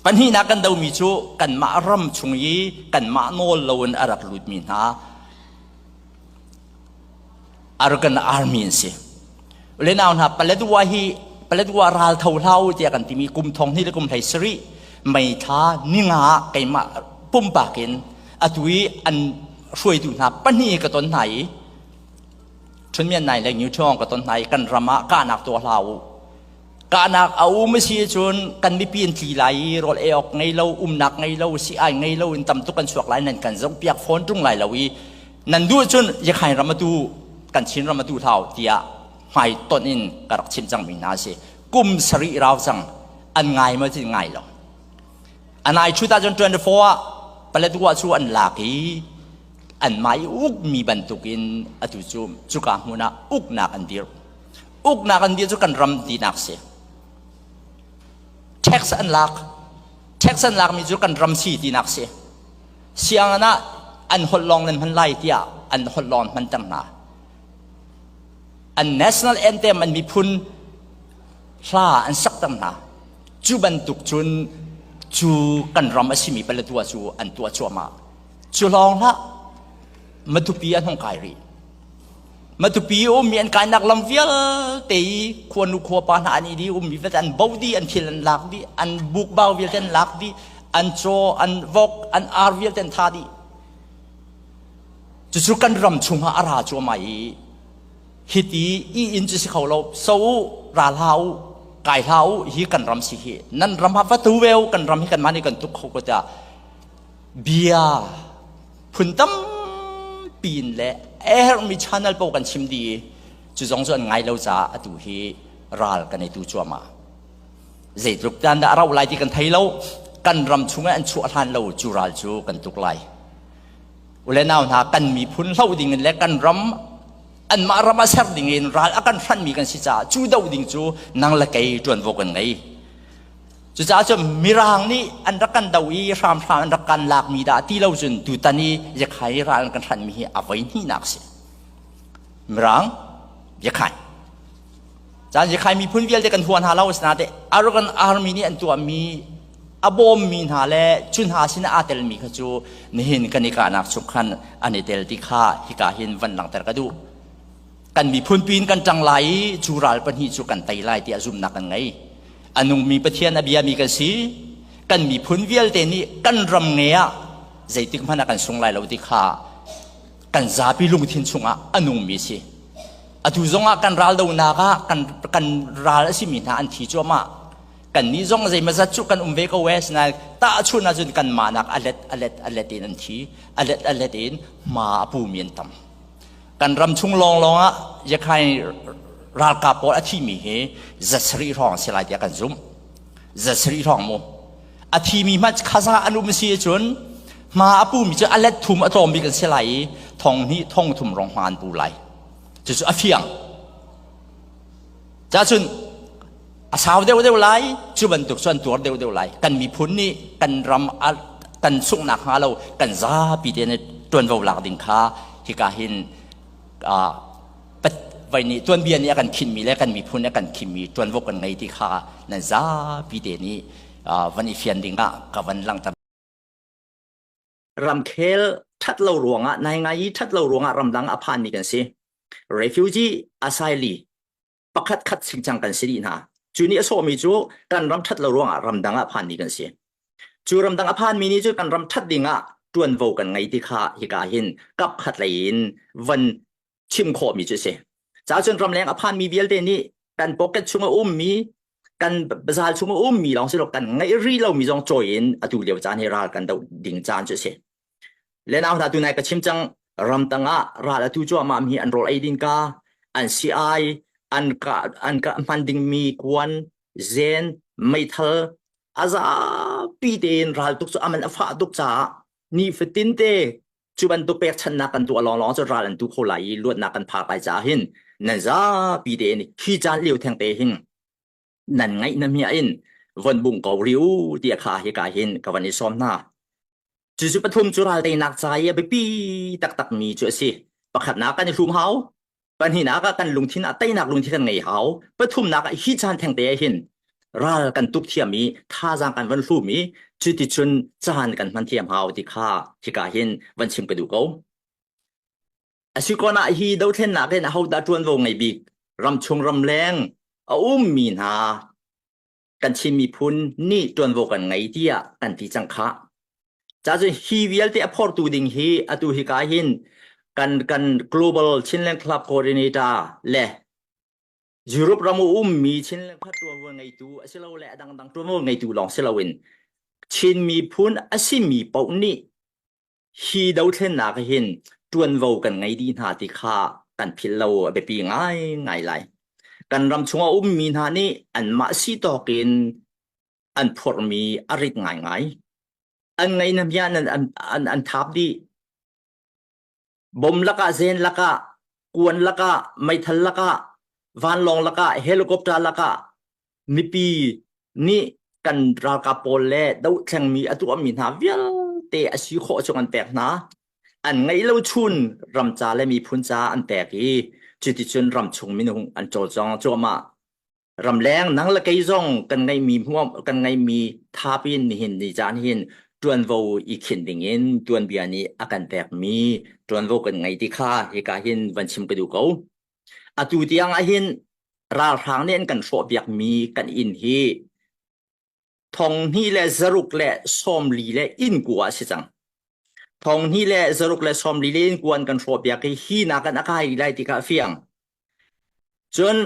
Pahnihnak kan domi cu kanmah ram chung i kanmah nawl loin a rak lutmi hna Arakan Army an si. Lenau hna Paletwa hi Paletwa ral tho hlau tiah kan timi kum thong hnih le kum hlei sarih mei thla ninga keimah pumpak in atu i an hruaitu hna pahnih ka ton hna i Chunmian nai le Ngiu Ṭhuang ka ton hna i kan ram ah kahnak tuah hlah u. Kahnak a um a si cun kan mipi an tli lai i rawl ei awk ngei lo, umnak ngei lo, si-ai ngei lo in tam tuk kan chuak lai nan kan zohpiak fawn ṭung lai lo i nan duh cun Yakhain ram atu kan Chin ram atu hlau tiah hmai tonh in ka rak chim cangmi hna a si. Kum sarih rau cang an ngai maw ti ngai lo. Anai chut ahcun 24 ah Paletwa cu an lak i anmah i ukmi bantukin atu cu cuka hmun ah uknak an dirh. Uknak an dir cu kan ram tinak si. Tax an lak. Tax an lakmi cu kan ram si tinak si. Sianginn ah an holh lawng nan hman lai tiah an holh lawng hmanter hna. An national anthem an miphun hla an sakter hna. Cu bantuk cun cu kan ram a simi Paletwa cu an tuah cuahmah. Cu lawng hlah Matupi an hung kai rih. Matupi ummi an kainak lam vialte i khuanu khuapa hna an i di ummi vialte an bo dih, an thil an lak dih, an bukbau vialte an lak dih, an caw, an vok, an ar vialte an tha dih. Cucu kan ram chungah a ra cuahmah i hiti i inn cu si kho lo so u ra hlah u kai hlah u hi kan ram si hi nan ram ha va tu ve u kan ram hi kanmah nih kan tuk kho ko tiah bia phun tampi in le a herhmi channel paoh kan chim dih i cu zong cu an ngai lo caah atu hi ral kan i tu cuahmah zeitluk tan dah a rauh lai ti kan thei lo kan ram chungah an chuah hlan lo cu ral cu kan tuk lai ule nau hna kan miphun hloh ding in le kan ram anmah ram a ser ding in ral a kan hranmi kan si caah cu doh ding cu nang le kei ṭuanvo kan ngei cucaah cun mirang nih an rak kan do i hramhram an rak kan lakmi dah ti lo cun tutan i yakhai ral an kan hranmi hi a voi hnihnak si mirang yakhai caan yakhai miphun vialte kan hua hna lo asinain Arakan army nih an tuahmi a bawmmi hna le cu hna sin aa telmi kha cu nihin kan i kahnak chung khan an i tel ti kha hika hin van langhter ka duh. Kan miphun piin kan ṭang lai i cu ral pahnih cu kan tei lai tiah zumhnak kan ngei. A nungmi Pathian a biami kan si. Kan miphun vialte nih kan ram nge ah zeitik hmanh ah kan sung lai lo ti kha kan zapi lungthin chungah a nungmi si. Atu zongah kan ral donak ah kan, kan ral a simi hna an thi cuahmah. Kannih zong zeimazat cu kan um ve ko e sinain tahchun ahcun kanmah nak a let a let a let in an thi a let a let in hma a pumi an tam kan ram chung lawnglawng ah yakhai ralkap pawl a thimi hi zasarih hrawng si lai tiah kan zumh zasarih hrawng mu a thimi hmanh khaza an um si cun hma a pumi cu a let thum a tlawm bik an si lai i thong hnih thong thum rong hma an pu lai cucu a fiang Cacun a sau deuhdeuh lai, cu bantuk cu an tuar deuhdeuh lai. Kan miphun nih kan ram kan sunghnak hnga lo kan zapi te nih ṭuanvo lak ding kha hika hin vai nih tuanbia nih a kan khinmi le kan miphun nih a kan khinmi ṭuanvo kan ngei ti kha nan zapi te nih van i fian ding ah ka van langhter. Ramkhel ṭhat lo ruangah naingai i ṭhat lo ruangah ramdang a phanmi kan si. Refugee asylee pakhat khat chingchang kan si dih hna. Cu nih a sawhmi cu kan ram ṭhat lo ruangah ramdang ah phanmi kan si. Cu ramdang a phanmi nih cun kan ram ṭhat ding ah ṭuanvo kan ngei ti kha hika hin kap khat lei in van chim khawhmi cu a si. Ca cun ramleng a phanmi vialte nih kan pocket chung a ummi kan bazal chung a ummi lawng si lo kan ngeih rih lomi zong cawi in atu lio caan hi ral kan doh ding caan cu a si. Le nau hna tunai ka chim cang ramtang ah ral atu cuahmah mi an rawl ei ding ka an si ai an ka an ka hman ding mi kuan zen meithal a zapi tein ral tuk cu aman a fah tuk caah ni fatin te cu bantuk pekchanhnak kan tuah lawnglawng cu ral an tu kho lai i luatnak kan phak lai caah hin nan zapi tein hi caan lio theng te hin nan ngaih na mia in von bung ko ri u tiah kha hika hin ka van i sawm hna. Cucu pathum cu ral teinak ca i a biapi taktak mi cu a si. Pakhatnak kan i hlum hau, pahnihnak ah kan lungthin ah teinak lungthin kan ngei hau, pathumnak ah hi caan thengte ah hin. Ral kan tuk thiam i thazaang kan van hlum i cuticun caan kan hman thiam hau ti kha hika hin van chim ka duh ko. Asikonaah hi dothlennak in ahodah ṭuanvo ngei bik ramchung ramleng a ummi hna kan Chin miphun nih ṭuanvo kan ngei tiah kan ti cang khah. Cacun hi vialte a phortu ding hi atu hika hin kan kan Global Chinland Club Coordinator le Europe ram a ummi Chinland Club ṭuanvo ngeitu asilole a dangdang ṭuanvo ngeitu lawng si loin Chin miphun a simi paoh nih hi dothlennak hin ṭuanvo kan ngei dih hna ti kha kan philh lo a biapi ngaingai lai. Kan ram chung a ummi hna nih anmah si tawk in an phorhmi a rit ngaingai. An ngei na an, an, an thap dih. Bom lakah, zen lakah, kuan lakah, meithal lakah, vanlawng lakah, helicopter lakah mipi nih kan ralkap pawl le dohthlengmi a tuahmi hna vialte a si khawh chung an pek hna. An ngeih lo chun ram ca le miphun ca an pek i cuticun ramchung minung an cawlcawng cuahmah. Ramleng nang le kei zong kan ngeihmi hmuam kan ngeihmi thapin nihin ni caan hin tuanvo i khinh dingin tuanbia nih a kan pekmi tuanvo kan ngei ti kha hika hin van chim ka duh ko. Atu tiang ah hin ralhrang nih an kan hrawhpiakmi kan inn hi thong hnih le zaruk le sawmli le inn kua a si cang. Thong hnih le zaruk le sawmli le inn kua an kan hrawhpiak i hi nakin a kai lai ti kha a fiang. Cun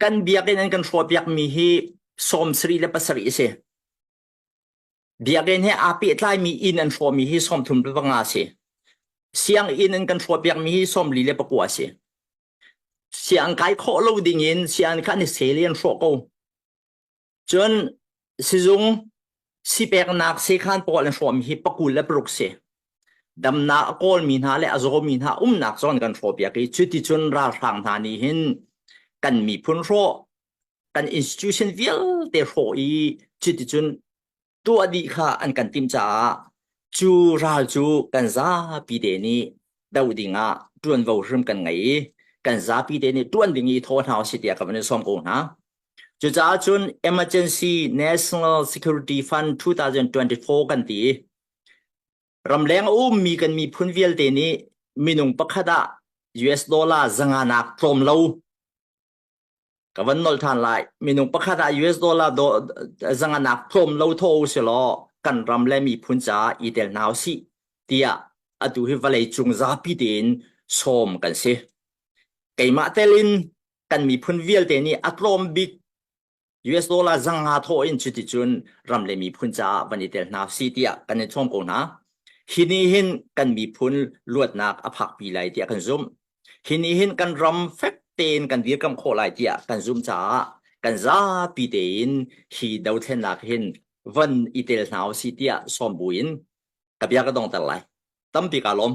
kan biakinn an kan hrawhpiakmi hi 77 a si. Biakinn he aa pehtlaimi inn an hrawhmi hi 35 a si. Sianginn an kan hrawhpiakmi hi 49 a si. Siang kai khawh lo dingin sianginn kha an i sel i an hrawh ko. Cun sizung sipeknak sekhan pawl an hrawhmi hi 26 si. Damnak a kawlmi hna le a zawmi hna umnak zawn kan hrawhpiak i cuticun ralhrang hna nih hin kan miphun hrawh kan institution vialte hrawh i cuticun tuah dih kha an kan timh caah cu ral cu kan zapi te nih doh ding ah ṭuanvo hrim kan ngei i kan zapi te nih ṭuan ding i thaw hna usih tiah ka van in sawm ko hna. Cucaah cun Emergency National Security Fund 2024 kan ti i ramleng a ummi kan miphun vialte nih minung pakhat ah US dollar zanga nak tlawm lo Ka van nolh ṭhan lai. Minung pakhat ah US dollar do, zanganak tlawm lo thaw u si law kan ram le miphun caah i tel hna usih tiah atu hi vawlei cung zapi tein sawm kan si. Keimah tel in kan miphun vialte nih a tlawm bik US dollar zanga thawh in cuticun ram le miphun caah van i tel hna usih tiah kan i sawm ko hna. Hi nih hin kan miphun luatnak a phakpi lai tiah kan zumh. Hi nih hin kan ram fek tein kan dirkamh khawh lai tiah kan zumh caah kan zapi tein hi dothlennak hin von i tel hna usih tiah sawm buin ka bia ka dongter lai. Tampi kaa lawm.